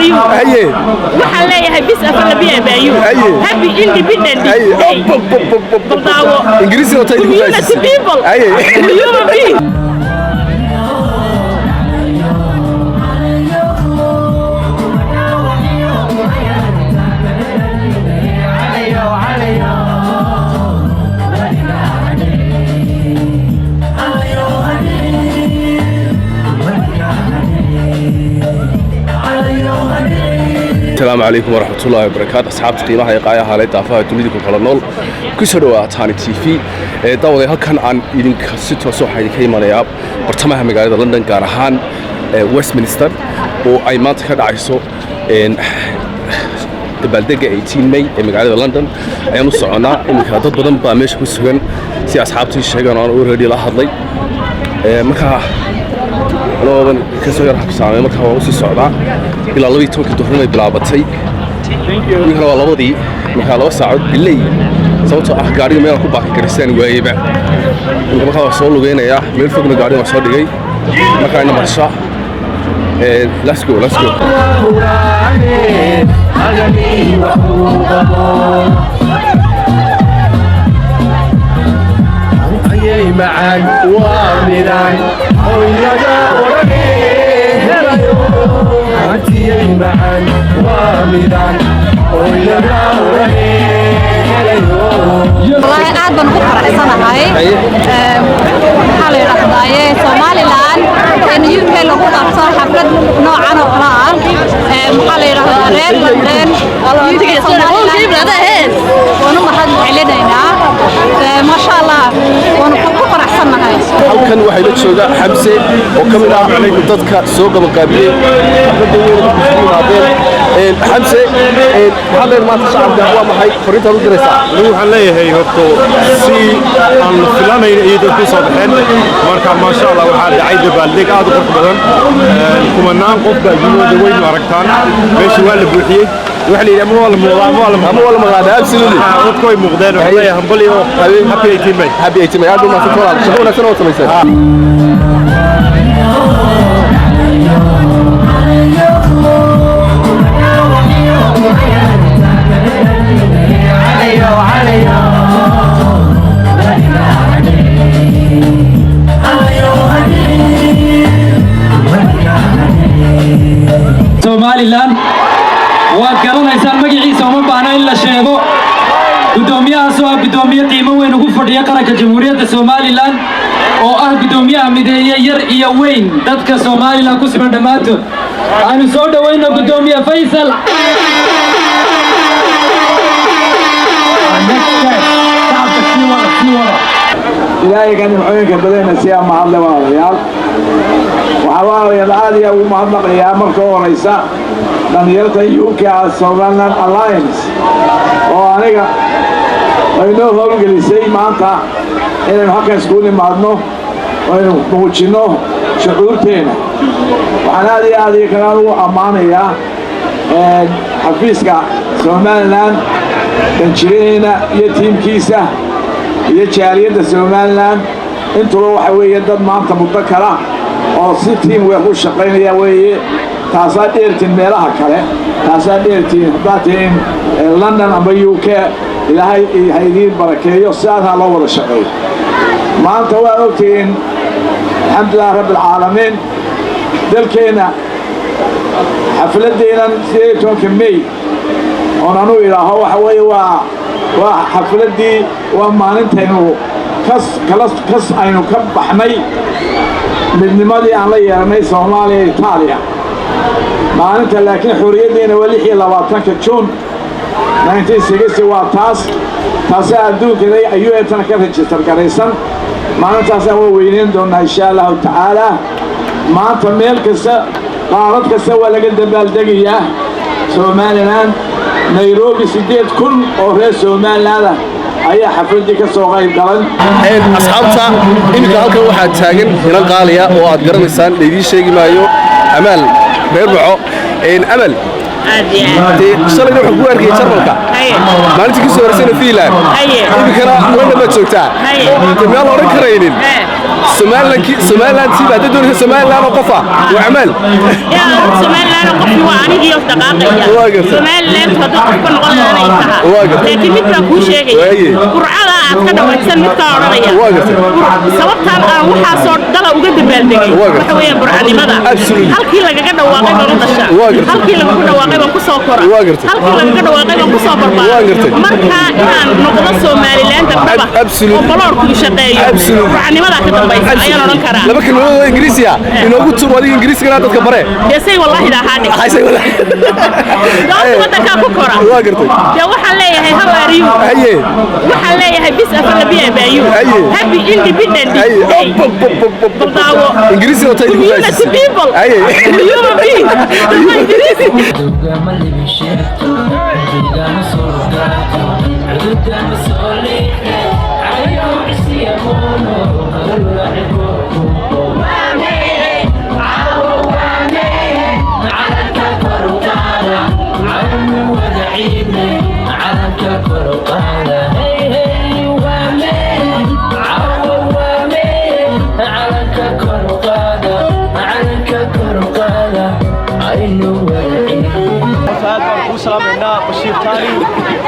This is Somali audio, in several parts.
are you? Haye. Waxaan leeyahay bis afalabiya baayu. Haye. Happy Independent Haye. Day. Baldaawo. Ingiriisi oo tahay. Community people. Haye. Human being. Asalaamu calaykum waraxmatullaahi wabarakaatu, asxaabta qiimaha ee qaayaha leh, daafaha dunida ku kala nool, ku soo dhawaa TV. Ee daawaday, halkan aan idinka si toos waxaan idinka imanayaa bartamaha magaalada London, gaar ahaan Westminster, oo ay maanta ka dhacayso dabaaldega 18 May ee magaalada London ayaan u soconnaa. Iminka dad badan baa meesha ku sugan, si asxaabtii sheegaan oo aan already la hadlay. Markaa anagooban kasoo yar habsaamay, markaa waan usii socdaa. Ilaa 12-kii duhurnimay bilaabatay, iminkana waa 2-dii, markaa 2 saacood biley, sababtoo ah gaadhiga meelaan ku parking garaysaan waayeyba. Iminka markaa waan soo lugeynayaa, meel fogna gaadhiga waan soo dhigay. Markaa ina marsha. Let's go, let's go. Macaan waa midaan hooyada odhane helayo. Hantiyay macaan waa midaan hooyada odhane helayo. Wallaahi aad baan ugu faraxsanahay. Maxaa la yidhaahdaaye, Somaliland in UK lagu qabto xaflad noocan oo kale ah. Maxaa la yidhahdaa, reer London, UK Somaliland waanu mahad celinaynaa. Maasha Allah, waanu ku faraxsanahay. Halkan waxaa ila jooga Xamse oo ka mid ah dadka soo qabanqaabiyey xafladda weyn ee dadku isugu yimaadeen. Xamse, maxaad leedahay maanta shacabka? Waa maxay fariintaad u diraysaa? Anigu waxaan leeyahay, horto si aan la filanayn ayay dadku soo baxeen. Marka maasha Allah, waxaa dhacay dabaaldeg aad u qurux badan. Kumanaan qof baa yimid, weynu aragtaan, meesha waa la buuxiyey. Waxa la yidhi ama waa la muuqdaa ama waa la Ama waa la maqlaa, absolutely. Dadku way muuqdeen. Waxaan leeyahay hambalyo, happy 18 May. Happy 18 May. Aad u mahadsan walaal, shaqo wanaagsan oo samayseen. Somaliland waad garanaysaan, magaciisa uma baahna in la sheego. Guddoomiyahaas oo ah guddoomiye qiimo weyn ugu fadhiya qaranka Jamhuuriyadda Somaliland, oo ah guddoomiyaha mideeye yar iyo weyn dadka Somaliland ku siman dhammaantood. Aanu soo dhowayno guddoomiye Faysal. Shacabka sii wada, sii wada. Ilaahay ka nimcooyinka badayna siyaa mahadle. Walaalayaal, waxaa walaalayaal aad iyo ugu mahadnaqayaa marka u horaysa dhallinyarta UK Somaliland Alliance oo aniga aynoo howlgelisay maanta inaynu halkan iskugu nimaadno, aynu muujinno shucuurteena. Waxaan aad iyo aad iyo kalaan ugu ammaanayaa xafiiska Somaliland, danjiraheena iyo tiimkiisa iyo jaaliyadda Somaliland intuba. Waxa weeye dad maanta muddo kala oo si team work u shaqaynaya weeye. Taasaa dheertiin meelaha kale, taasaa dheertiin haddaad tihiin London ama UK. Ilaahay ha idiin barakeeyo, sidaas loo wada shaqeeyo. Maanta waa ogtihiin, alxamdulilah rabbi alcaalamiin, dalkeenna xafladdeennan 18-ka May oon anuu idhaaho waxa weeye waa xafladdii, waa maalintaynu kas kala kas aynu ka baxnay midnimadii aan la yeelanay Soomaaliya, Itaaliya maalinta. Laakiin xorriyaddeena waa 26-ka Juun 1960. Waa taas, taase adduunkana UN-tana ka register garaysan. Maalintaasaan waa weyneyn doonaa, insha Allahu tacaala. Maanta meel kasta, qaarad kasta waa laga dabaaldegayaa Somaliland. Nairobi 8,000 oo reer Somaliland ah ayaa xafladdii ka soo qayb galan. Asxaabta, iminka halkan waxaa taagan inan qaaliya oo aad garanaysaan, laydiin sheegi maayo, Amaal reer Baco. Amal. Aad iyo aad. Dee shalayna waxaan ku arkayay Jarmalka, maalintii kasoo horeysayna Finland, iminkana London baad joogtaa. Dee miyaan la odhan karaynin Somaliland, Somaliland tiiba hadday doonaysa Somaliland oo qofa waa amaal? Yaa Somaliland qofkii waa anigii oo dhaqaaqaya. Waa gartay. Somaliland haddii qof ka noqon lahaana ay tahaa. Waa gartay. Laakiin mid baan kuu sheegaya. Burcada aad ka dhawaysan mid kaa odhanaya. Waa gartay. Sababtaan aan waxaasoo dala uga dabaaldegay Waa gartay. waxa weeyaan burcanimada. Halkii lagaga dhawaaqay baan u dhashaa. Waa gartay. Halkii lagagu dhawaaqay baan kusoo kora. Waa gartay. Halkii lagaga dhawaaqay baan kusoo Waa barbaaray. gartay. Marka inaan noqdo Somaliland dhaba oo baloorku i shaqeeyo, burcanimadaa ka dambaysa ayaan odhan karaa. Laba kelmadood oo Ingiriisi ah inoogu tuur, adiga Ingiriisigana dadka bare. Dee say wallahi daahaadhe. Say wallahi. Doonta waddankaa ku kora. Waa gartay. Dee waxaan leeyahay, how are you? Waxaan leeyahay, bis afalabiya baayu. Happy Independent Day. Baldaawo. Ingiriisi oo tahay. Community people. Human being. Ingiriisi. Aad baan kuu salaamaynaa, Bashiir Taani.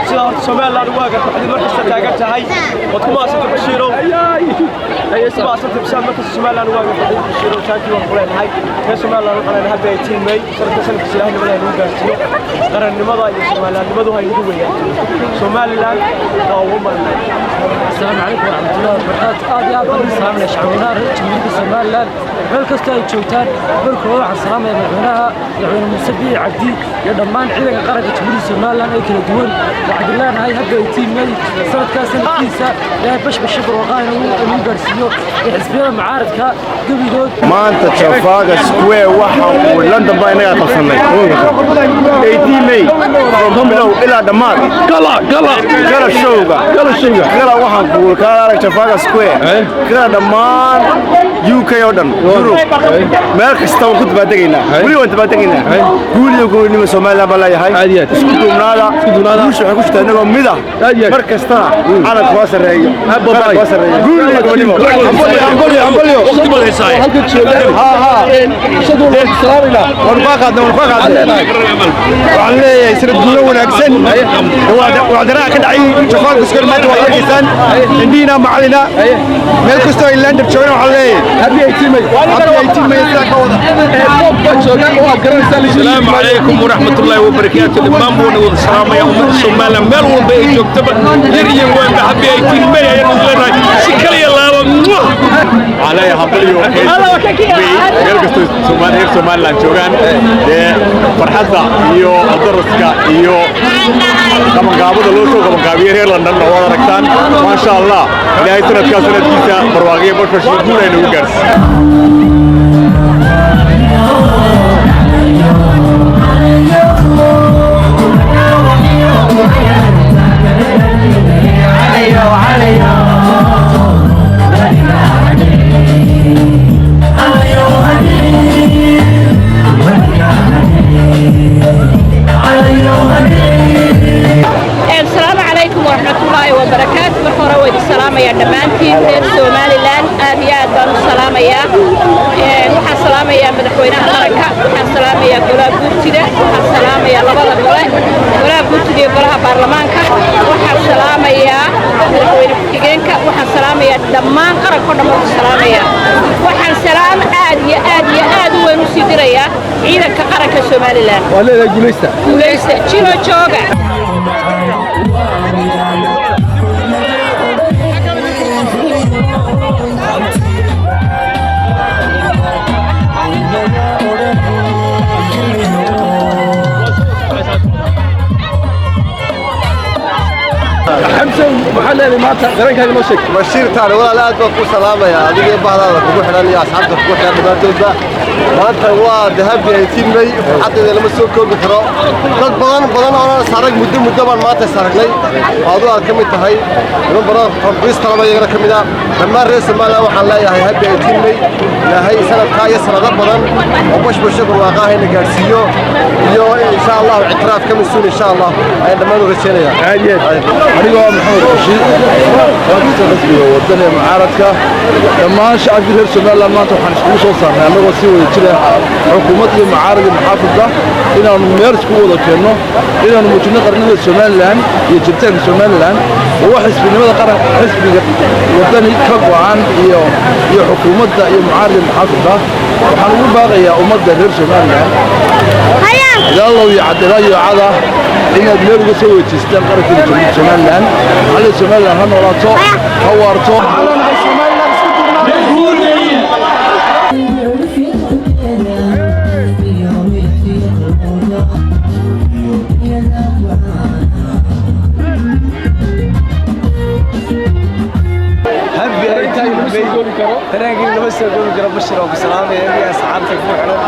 Sida horta Somaliland waaga kooxdii mar kasta taagan tahay, waad ku mahadsantay, Bashiirow, ku mahadsantay bishaan mar kasta Somaliland waaga kooxdii. Bashiirow, thank you waan ku leenahay. Reer Somaliland waxaan leenahay happy 18 May. Sanadka sanadkiisa Ilaahay nabad haynagu gaarsiiyo, qarannimada iyo Somalilandnimadu haynagu weeyaato. Somaliland waa woman. السلام عليكم ورحمة الله وبركاته. Aad iyo aad baan u salaamaya shacabweynaha reer Jamhuuriyadda Somaliland meel kastoo ay joogtaan. Marka hore waxaan salaamaya madaxweynaha, Madaxweyne Muuse Biixi Cabdi, iyo dhammaan ciidanka qaranka Jamhuuriyadda Somaliland ee kala duwan. Waxaan leenahay happy 18 May. Sanadkaas sanadkiisa Ilaahay bashbash barwaaqo inuu gaarsiiyo, iyo xisbiyada mucaaradka gebigood. Maanta Trafalgar Square waxa uu London baa inaga qabsanay 18 May from bilow ilaa dhammaad. Gala, gala. Gala showga. Gala showga. Gala waxaan kuul kala arag Trafalgar Square. Gala dhammaan UK oo dhan, Europe, meel kasta waan ku dabaaldegaynaa, weli waan dabaaldegaynaa. Guul iyo gobolnimo Somaliland baa leeyahay. Isku duubnaada, guusha waxay ku jirtaa inagoo mid ah. Mar kastana calanku waa sarreeyo, calanku waa sarreeyo. Guul iyo gobolnimo. Hambalyo, hambalyo. Halkan jooga. Salaamaynaa. Waan kaa qaadnay, waan kaa qaadnay. Waxaan leeyahay sanad guulo wanaagsan. Wacdaraha ka dhacay Trafalgar Square maanta waad arkaysaan, indhihiina macalina. Meel kastoo ay London joogaan waxaan leeyahay happy 18 May. Happy 18 May. Sidaa ka wada. Baa jooga oo aad garanaysaa. السلام عليكم ورحمة الله وبركاته. الإمام بونا والسلام يا أمة الصومال مال والبيت جوكتبا يريم وين بحبي 18 May يا نزلنا سكلي الله. علي hambalyo meel kastoo Soomaali, reer Somaliland joogaan. Dee farxadda iyo daraska iyo qabanqaabada loo soo qabanqaabiyey reer London waad aragtaan. Maasha Allah, Ilaahay sanadkaa sanadkiisa barwaaqiyo bashbash iyo guul ay nagu gaarsiiyo. Asalaamu calaykum waraxmatullaahi wabarakaatu. Marka hore waa idin salaamayaa dhammaantiin reer Somaliland, aad iyo aad baan u salaamayaa. Waxaan salaamayaa madaxweynaha qaranka, waxaan salaamayaa golaha guurtida, waxaan salaamayaa labada gole, golaha guurtida iyo golaha baarlamaanka, waxaan salaamayaa madaxweyne ku-xigeenka, waxaan salaamayaa dhammaan qaranka oo dhan baan u salaamayaa. Waxaan salaam aad iyo aad iyo aad u weyn u sii dirayaa ciidanka qaranka Somaliland. Waa leedahay guulaysta. Guulaysta, jiro, jooga. Xamse, maxaa leedahay maanta? Dareenkaaga noo sheeg. Bashiir Taani, walaal, aad baan ku salaamayaa adiga iyo bahdaada kugu xidhan iyo asxaabta kugu xidhan dhammaantoodba. Maanta waa dahabki 18 May, farxaddeeda lama soo koobi karo. Dad badan badan oo is arag muddo muddo baan maanta is aragnay, adu aad ka mid tahay, niman badan from Bristol ba iyagana ka mid ah. Dhammaan reer Somaliland waxaan leeyahay happy 18 May. Ilaahay sanadkaa iyo sanado badan oo bashbasho barwaaqaahayna gaadhsiiyo iyo Insha Allah ictiraaf ka masuul insha Allah ayaan dhammaan u rajeynayaa. Aad iyo aad. Anigoo Maxamed Rashiid, wakiilka xisbiga Wadani ee mucaaradka, dhammaan shacabkii reer Somaliland maanta waxaan iskugu soo saarnay annagoo si wada jira, xukuumad iyo mucaarad iyo muxaafidba, inaannu meel iskugu wada keenno, inaannu muujinno qarnimada Somaliland iyo jiritaanka Somaliland oo wax xisbinimada qaran xisbiga Wadani ka go'an iyo xukuumadda iyo mucaarad iyo muxaafidba. Waxaan ugu baaqayaa ummadda reer Somaliland ilaa low iyo cad ilaa iyo cada inaad meel uga soo weydiistaan qarankeena Jamhuuriyadda Somaliland. Maxaa Somaliland ha noolaato, ha waarto. Happy 18 May, dareenkii lama soo koobi karo. Bashir oo ku salaamaya iyo asxaabta ku xiran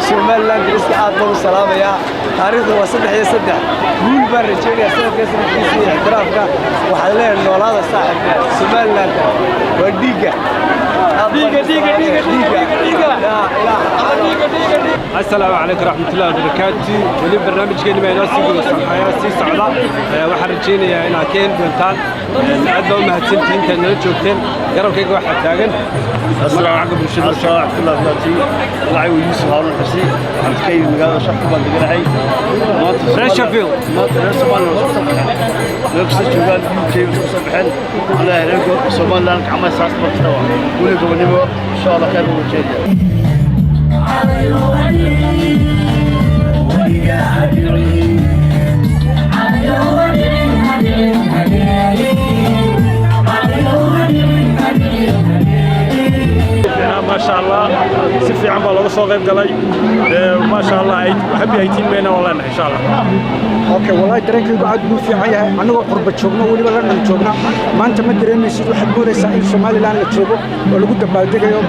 Somaliland dariska, aad baan u salaamayaa. Taariikhdu waa 3 iyo 3. Guul baan rajeynayaa sanadka sanadkiisa iyo ixtiraafka. Waxaan leeyahay noolaada saaxiibka, Somaliland waa dhiigga, dhiigga, dhiigga, dhiigga, dhiigga, dhiigga. Asalaamu calaykum raxmatullahi wabarakaatu. Weli barnaamijkeeni baa inoo sii guda socoyaa, sii socda. Waxaan rajaynayaa inaad ka heli doontaan. Aad baa u mahadsantihiin intaad nala joogteen. Garabkayga waxaa taagan magaca bulshada. Magacaygu Yuusuf Haaruun Xuseen. Waxaan ka yimid magaalada Sheffield baan deganahay. Maanta Reer Sheffield. Maanta reer Somaliland waa soo baxeen, meel kasta joogaan UK way soo baxeen. Wallaahi reer Somaliland gacmaha saas markasta waa weli gobonimo. Insha Allah khayr baan rajeynaya. Maasha Allah, si fiican baa looga soo qayb galay. Maasha Allah, happy 18 Mayna waan leenahay insha Allah. Okay, wallahi dareenkaygu aad buu u fiican yahay. Annagoo qurba joogno, weliba London joogna, maanta ma dareemaysid. Waxaad moodaysaa in Somaliland la joogo oo lagu dabaaldegayo.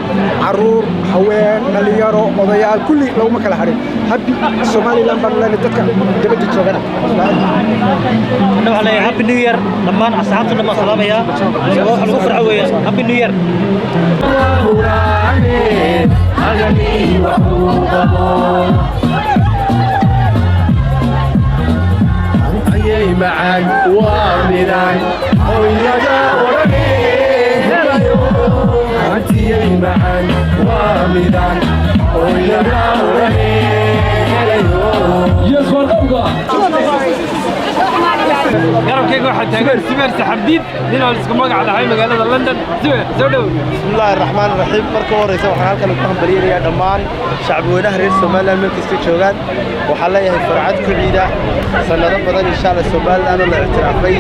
Caruur, haween, dhalinyaro, odayaal, kulli laguma kala harin. Happy Somaliland baan leenahay dadka dibadda joogana. Waxaan leeyahay happy new year dhammaan asxaabta dhammaan salaamaya. Wax lagu farxo weeyaan. Happy new year. Ayay macaan waa midaan hooyada odhane helayo. Hantiyay macaan waa midaan hooyada odhane helayo. Garabkayga waxaa taagan Sibeer Saxardiid, nin aan isku magac lahay magaalada London. Sibeer, soo dhow. Bismillahi raxmaan raxiim. Marka horeysa waxaan halkan ugu hambalyaynayaa dhammaan shacbi weynaha reer Somaliland meel kasta joogaan. Waxaan leeyahay farcad ku ciida sanado badan insha Allah Somaliland oo la ictiraafay.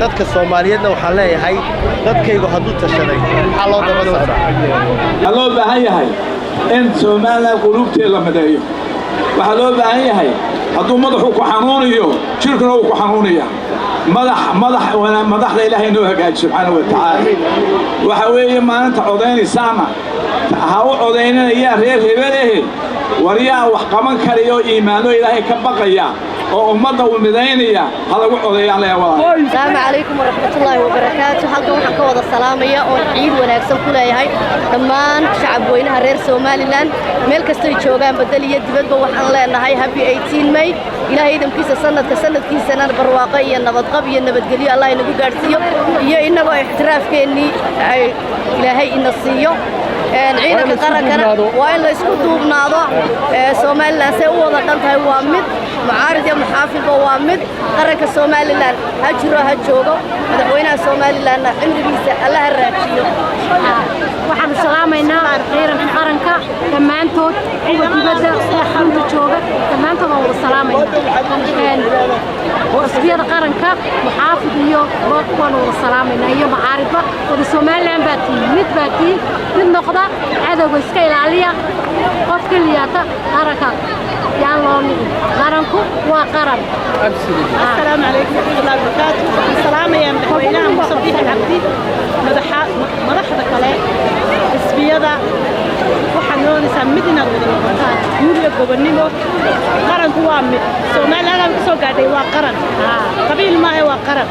Dadka Soomaaliyeedna waxaan leeyahay, dadkaygu hadduu tashaday, maxaa loo daba socdaa? Waxaa loo baahan yahay in Somaliland quluubteeda la mideeyo. Waxaa loo baahan yahay hadduu madaxu ku xanuunayo, jirkuna uu ku xanuunaya. Madax madax madaxda Ilaahay noo hagaaji subxaana wa tacaala. Waxa weeye maalinta codaynaysaana ha u codaynanayaa reer hebelehe. Waryaa wax qaban karaya oo iimaano Ilaahay ka baqaya oo ummadda uu midaynaya ha lagu codeeyaan leeya walaal. Asalaamu calaykum waraxmatullaahi wabarakaatu. Halkan waxaan ka wada salaamaya oon ciid wanaagsan ku leeyahay dhammaan shacab weynaha reer Somaliland meel kastay joogaan, badal iyo dibadba. Waxaan leenahay happy 18 May. Ilaahay idamkiisa sanadka sanadkiisana barwaaqo iyo nabadqab iyo nabadgelyo Allah inagu gaadhsiiyo, iyo innagoo ixtiraafkeennii ay Ilaahay ina siiyo. Ciidanka qarankana waa in la isku duubnaado. Somaliland say u wada dhan tahay waa mid, mucaarid iyo muxaafidba waa mid. Qaranka Somaliland ha jiro, ha joogo. Madaxweynaha Somalilandna cimrigiisa Alla ha raajiyo. Waxaanu salaamaynaa ciidanka qaranka dhammaantood, kuwa dibadda, kuwa xarunta jooga, dhammaantood waan wada salaamaynaa. Xisbiyada qaranka, muxaafid iyo waanu wada salaamaynaa iyo mucaaridba. Wada Somaliland baa tihiin, mid baa tihiin, mid noqda, cadowga iska ilaaliya. Qof keliyaata qaranka yaan loo nicin. Qaranku waa qaran. Asalaamu calaykum waraxmatullahi wabarakaatu. Waxaan salaamayaa madaxweynaha Muuse Biixi Cabdi, madaxda kale, xisbiyada. Waxaad noonaysaa mid inaad wada noqotaan. Guul iyo gobonnimo. Qaranku waa mid. Somaliland aan kasoo gaadhay waa qaran, qabiil maaha, waa qaran.